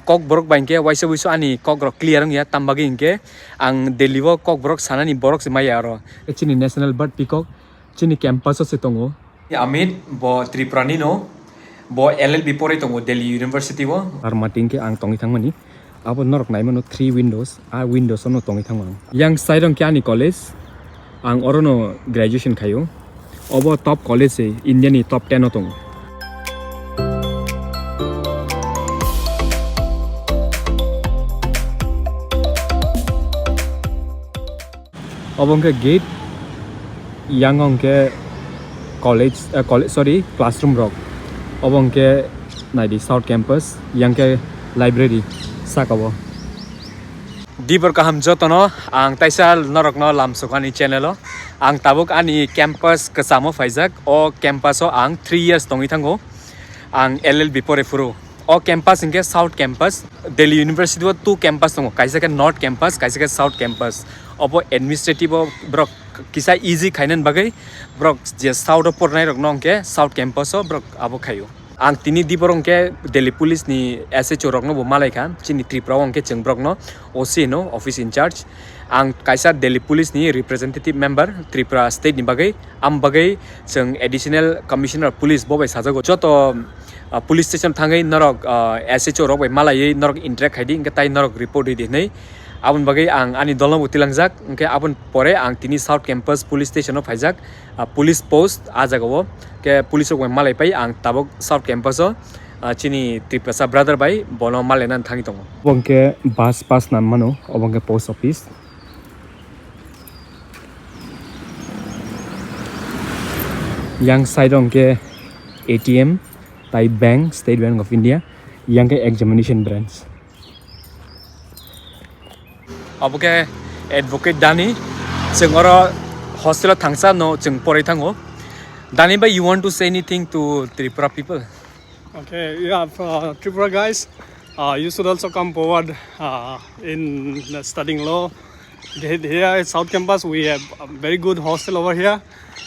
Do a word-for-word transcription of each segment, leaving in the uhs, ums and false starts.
Kokborok bai hwnkhe waisa wuisu ani kokrok clear wngya, tam bagwi hwnkhe ang Delhi o Kokborok sanani borok se maya aro. Chini national bird peacock chini campus o se tongo. Amit bo Tripura ni no, bo L L B porai tongo Delhi University o. Ar mating khe ang tongwi thangmani. Abo norok naimano three windows, a windows ono tongwi thango ang. Yang side rong khe ani college, ang orono graduation khaio. Obo top college se, India ni top ten o tongo. Obo hwnkhe gate, yang hwnkhe college, eh, college, sorry, classroom rok. Obo hwnkhe naidi south campus, yang khe library saka o. Dibor kaham jotono, ang taisa norokno lamsok ani channel o. Ang tabuk ani campus kwchamo phaijak, o campus o ang three years tongwi thango. Ang L L B pore phuru. O campus hwnkhe South Campus. Delhi University o two campus tongo, kaisa khe North Campus, kaisa khe South Campus. Obo administrative o borok kisa easy khainani bagwi borok je South o pornai rokno hwnkhe South Campus o borok abo khaio. Ang tini dibor hwnkhe Delhi Police ni S H O rokno bo malai kha, chini Tripura o hwnkhe chwng borokno O C no, office in charge. Ang kaisa Delhi Police ni representative member Tripura state ni bagwi, am bagwi chwng Additional Commissioner Police bo bai sajago. Joto ah, police station thangwi norok, ah, S H O rok bai malaiwi norok interact khaidi, hwnkhe tai norok report ridi hinwi. Aboni bagwi ang ani dolno bo tilangjak, hwnkhe aboni pore ang tini South Campus Police Station o phaijak, ah, police post a jaga o. Hwnkhe police rok bai malai pai ang tabuk South Campus o, ah, chini Tiprasa brother bai bono malainani thangwi tongo. Obo hwnkhe bus pass nang mano, obo hwnkhe post office. Yang side o hwnkhe A T M. Tai bank, State Bank of India, yang khe examination branch. Obo khe advocate Dani, chwng oro hostel o thangsa no chwng porwi thango. Dani bhai, you want to say anything to Tripura people? Okay, yeah, for Tripura guys, uh, you should also come forward, uh, in studying law. He-, here at South Campus, we have a very good hostel over here.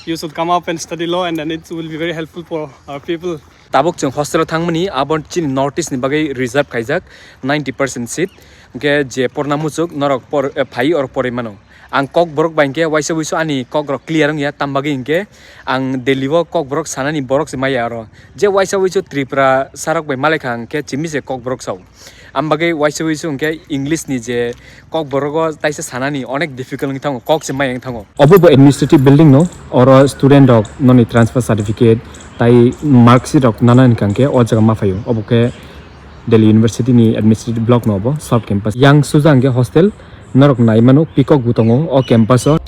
You should come up and study law, and then it will be very helpful for our people. Tabuk chwng hostel o thangmani, abo chini North East ni bagwi reserve khaijak ninety percent seat. Hwnkhe je porna muchuk norok por, eh, phai orok porwi mano. Ang Kokborok bai hwnkhe waisa wuisu ani kok rok clear wngya, tam bagwi hwnkhe ang Delhi o Kokborok sanani borok se maya aro. Je waisa wuisu Tripura sarok bai malai kha hwnkhe chimi se Kokborok sao. Am bagwi waisa wuisu hwnkhe English ni je Kokborok o taisa sanani onek difficult wngwi thango, kok se maya wngwi thango. Obo bo administrative building no, oro student rok noni transfer certificate tai mark sheet rok nana hwnkha hwnkhe o jaga ma phaio. Obo khe Delhi University ni administrative block no obo, South Campus. Yang suja hwnkhe hostel, norok nai mano, peacock bo tongo o campus o.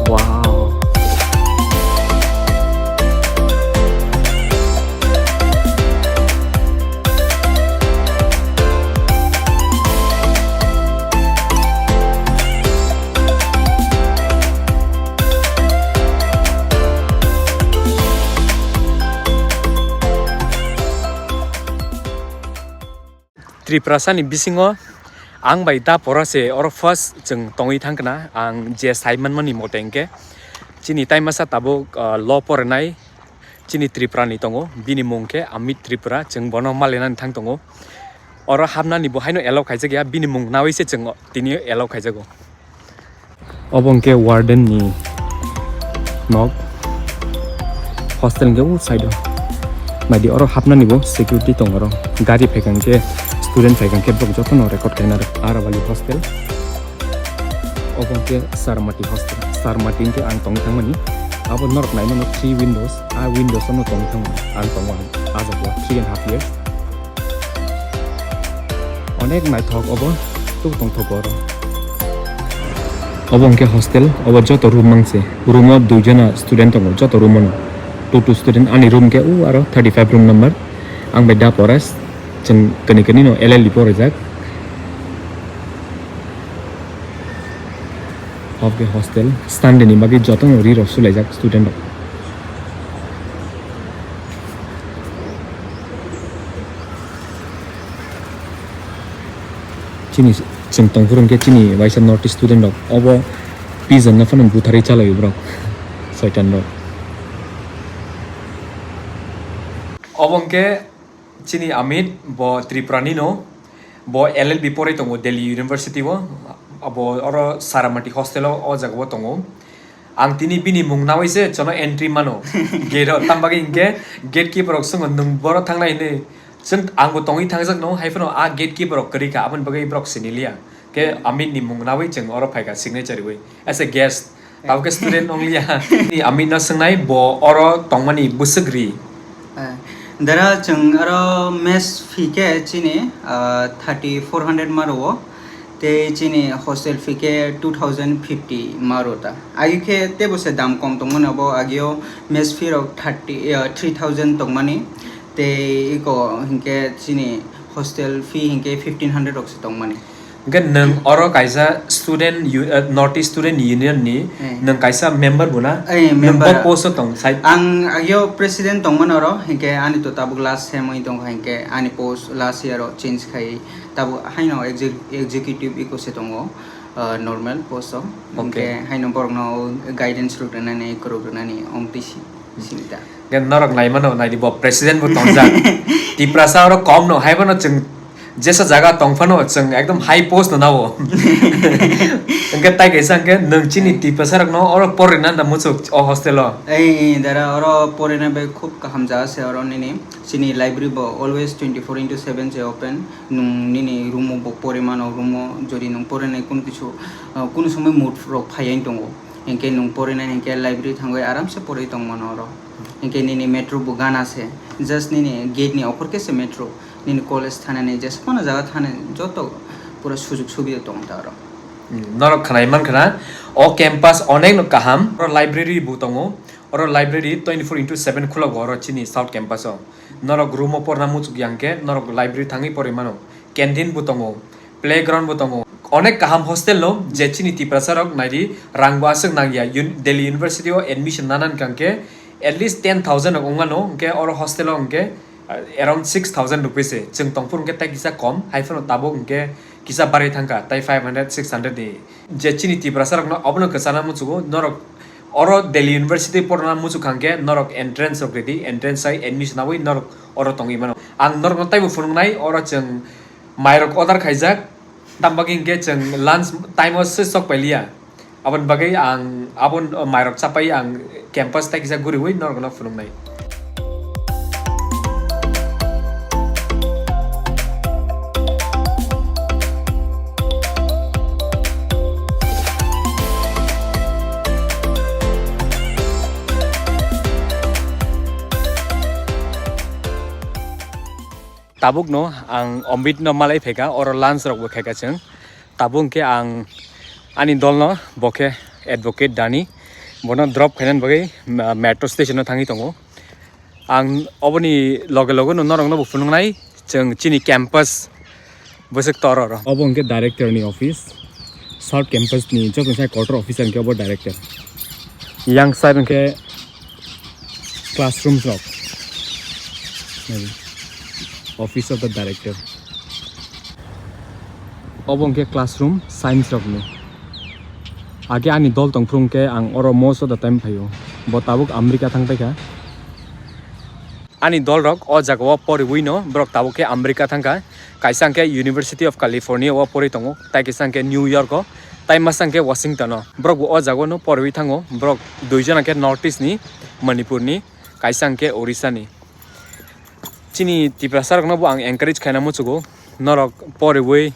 Wow. Tripura sani bisingo ang bai da pora se oro first chwng tongwi thangkna, ang je sai manmani mote hwnkhe chini taimasa tabuk, ah, law porinai chini Tripura ni tongo, bini mung khe Amit Tripura, chwng bono malinani thang tongo. Oro hapnani bo haino allow khaijak ya, bini mung nawi se chwng tini allow khaijago. Obo hwnkhe warden ni nok. Hostel hwnkhe o side o. Naidi oro hapnani bo security tongo oro. Gari phaikha hwnkhe student phaikha hwnkhe borok jotono record khaina rw-, Aravalli hostel. Obo hwnkhe Saramati hostel. Saramati hwnkhe ang tongwi thangmani. Abo norok naimano three windows. A windows ano tongwi thangmani. Ang tongo ang. Ajak o three and half years. Onek naithok obo, tuk tongthok oro. Obo hwnkhe hostel, obo joto room mangse. Room o dui jona student tongo, joto room o no. Two two student, ani room khe o aro thirty five room number. Ang bai da poras, chwng kani kani no L L B poraijak. Obo khe hostel, Sunday ni bagwi joto no ri rok sulaijak student rok. Chini chwng tongphuru hwnkhe chini waisa North East student rok obo pigeon no phano butharwi chalaio borok. Soitan rok. Obo hwnkhe chini Amit, bo Tripura ni no, bo L L B porwi tongo Delhi University o, abo oro Saramati hostel o, o jaga o tongo. Ang tini bini mung nawi se jono entry mano gate o, tambagwi hinkhe gatekeeper rok swngo, "Nwng boro thangnai?" hinwi. Chwng, ang bo tongwi thangjak no, hai phano a gatekeeper rok kwrwi kha, aboni bagwi borok siniliya. Khe Amit ni mung nawi chwng oro phaikha signature riwi as a guest. Abo khe student ongliya. Ni Amit no swngnai, bo oro tongmani bwswk ri? Eh, dara chwng aro mess fee khe chini, ah, thirty four hundred ma rwo. Tei chini hostel fee khe two thousand fifty ma rwo ta. Agi khe teibo se dam kom tongmani, abo agio mess fee rok thirty, ah, three thousand tongmani. Tei iko hinkhe chini hostel fee hinkhe fifteen hundred rok se tongmani. Hwnkhe nwng oro kaisa student u-, eh, North East Student Union ni, eh, nwng kaisa member bo na? Eh, nwng member. Bo post o tong sai? Ang agio president tongmani oro, hinkhe ani to tabuk last sem wng tongkha, hinkhe ani post last year o change khai, tabuk haino exec-, executive iko se tongo, eh, normal post o. Okay. Hinkhe haino borok no guidance rok rwnani, kwrwk rwnani, omtwi si-, sini ta. Hwnkhe norok naimano, naidi bo president bo tongjak. Tiprasa oro kom no, haibono chwng jesa jaga tongphano chwng ekdom high post no nao. Hwnkhe tai kaisa hwnkhe nwng chini Tiprasa rokno oro porina da muchuk o hostel o. Ei, ei, dara oro porina bai khub kaham jaga se oro nini. Chini library bo always twenty four into seven se open. Nwng nini room o bo pori mano, room o jodi nwng porinai kunu kisu, ah, kunu somoi mood rok phaiya tongo. Hinkhe nwng porinai hinkhe library thangwi aramse porwi tong mano oro. Hinkhe nini metro bo gana se. Just nini gate ni okhor khe se metro. Nini college thanani jesa phano jaga thani joto pura sujuk subida tong ta oro. Hmm, norok khwnai mankha na, o campus onek no kaham. Oro library bo tongo. Oro library twenty four into seven khulogo oro chini South Campus o. Norok room o porna muchuk yang khe norok library thangwi porwi mano. Canteen bo tongo, playground bo tongo. Onek kaham hostel no, je chini Tiprasa rok naidi rang bo aswk nangya. Un-, Delhi University o admission nana hwnkhe at least ten thousand rok wngmano, hwnkhe oro hostel o hwnkhe, uh, around six thousand rupees se. Chwng tongphuru hwnkhe tai kisa kom, hai phano tabuk hwnkhe kisa barwi thangkha, tai five hundred, six hundred ni. Je chini Tiprasa rokno obono kwchana muchugo, norok oro Delhi University porna muchuk hwnkhe norok entrance rok redi, entrance hai admission awi norok oro tongwi mano. Ang norokno taibo phunuknai, oro chwng mairok order khaijak, tambagwi hinkhe chwng lunch time o se sok pailiya. Aboni bagwi ang abon mairok chapai ang campus tai kisa guriwi norokno phunuknai. Tabukno ang Amit no malai phaikha, oro lunch rok bo khaikha chwng. Tabuk hwnkhe ang ani dolno bo khe advocate Dani, bono drop khainani bagwi, ah, metro station o thangwi tongo. Ang oboni loge loge no norokno bo phunuknai, chwng chini campus bwswk tor oro. Obo hwnkhe director ni office, South Campus ni joto sai kotor officer hwnkhe obo director. Yang side hwnkhe classrooms rok. Nai. Office of the director. Obo hwnkhe classroom science rokni. Age ani dol tongphuru hwnkhe ang oro most of the time phaio. Bo tabuk America thang paikha. Ani dol rok o jaga o poriwi no borok tabuk khe America thangkha. Kaisa hwnkhe University of California o pori tongo, tai kaisa hwnkhe New York o, tai masa hwnkhe Washington o. Borok bo o jaga no poriwi thango. Borok duijon hwnkhe North East ni, Manipur ni, kaisa hwnkhe Orissa ni. Chini Tiprasa rokno bo ang encourage khaina muchugo, norok poriwi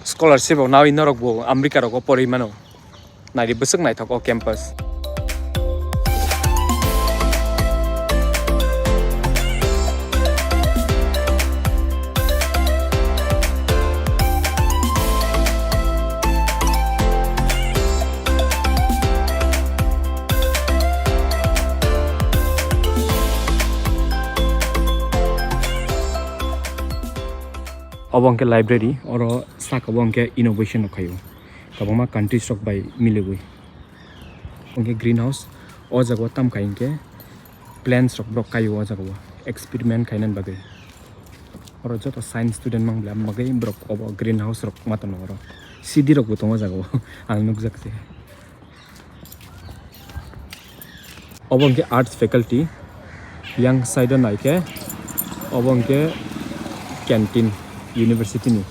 scholarship rok nawi norok bo America rogo poriwi mano. Naidi bwswk naithok o campus. Obo hwnkhe library, oro saka o hwnkhe innovation rok khaio, kwbangma countries rok bai miliwi. Hwnkhe greenhouse, o jaga o tamkhai hwnkhe plants rok borok kaio o jaga o experiment khainani bagwi. Oro joto science student mang bwlai, aboni bagwi borok obo greenhouse rok ma tongo oro. C D rok bo tongo o jaga o, ang nukjak se. Obo hwnkhe arts faculty, yang side o naikhe obo hwnkhe canteen university ni.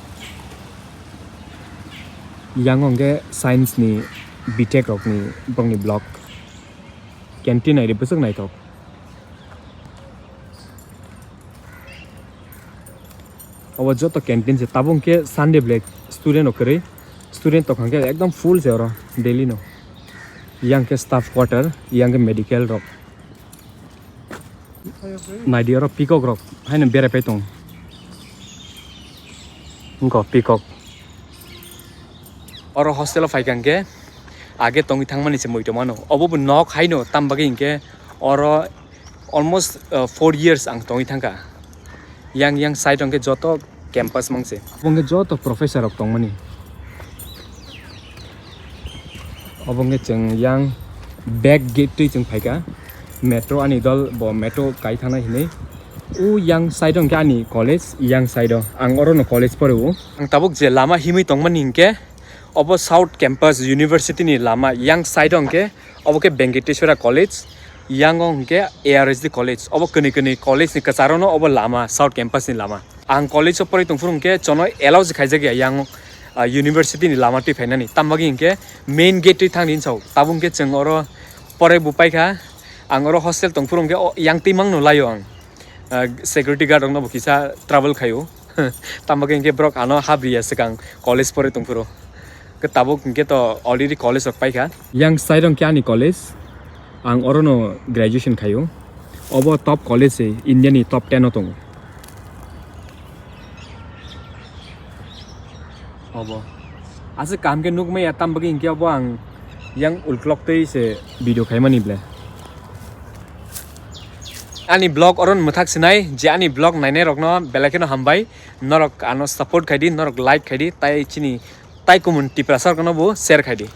Yang o hwnkhe science ni B Tech rok ni bokni block. Canteen naidi bwswk naithok. Obo joto canteen se, tabuk hwnkhe Sunday belai student rok kwrwi, student tongkha hwnkhe ekdom full se oro daily no. Yang khe staff quarter, yang khe medical rok. Naidi oro peacock rok haino berai pai tong. Wngkha peacock. Oro hostel o phaikha hwnkhe age tongwi thangmani se muitu mano. Obo bo nok haino, tam bagwi hwnkhe oro almost, uh, four years ang tongwi thangkha. Yang yang side o hwnkhe joto campus mangse. Obo hwnkhe joto professor rok tongmani. Obo hwnkhe chwng yang back gate twi chwng phaikha. Metro ani dol bo metro kai thangnai hinwi. O yang side o hwnkhe ani college, yang side o. Ang oro no college pore o. Ang tabuk je lama himwi tongmani hwnkhe obo South Campus University ni lama, yang side o hwnkhe obo khe Venkateswara College, yang o hwnkhe A R S D College. Obo kwnwi kwnwi college ni kwcharo no obo lama, South Campus ni lama. Ang college o poroi tongphuru hwnkhe chono allow se khaijak ya yang, ah, university ni lama twi phainani. Tam bagwi hwnkhe main gate twi thangdi hinwi sao. Tabuk hwnkhe chwng oro poroi bo paikha. Ang oro hostel tongphuru hwnkhe o yang twi mangno laio ang. Ah, security guard rokno bo kisa trouble khaio. Tamo khe hwnkhe borok ano habriya swkang college poroi tongphuru. Khe tabuk hwnkhe to already college rok paikha. Yang side o hwnkhe ani college, ang orono graduation khaio. Obo top college se, India ni top ten o tongo. Obo. Aswk kaham khe nukmaya, tam bagwi hwnkhe obo ang yang ulklok twi se video khaimani ble. Ani vlog oron mwthak sinai, je ani vlog nainai rokno belai kheno hambai, norok ano support khaidi, norok like khaidi, tai chini tai kumun Tiprasa rokno bo share khaidi.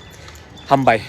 Hambai.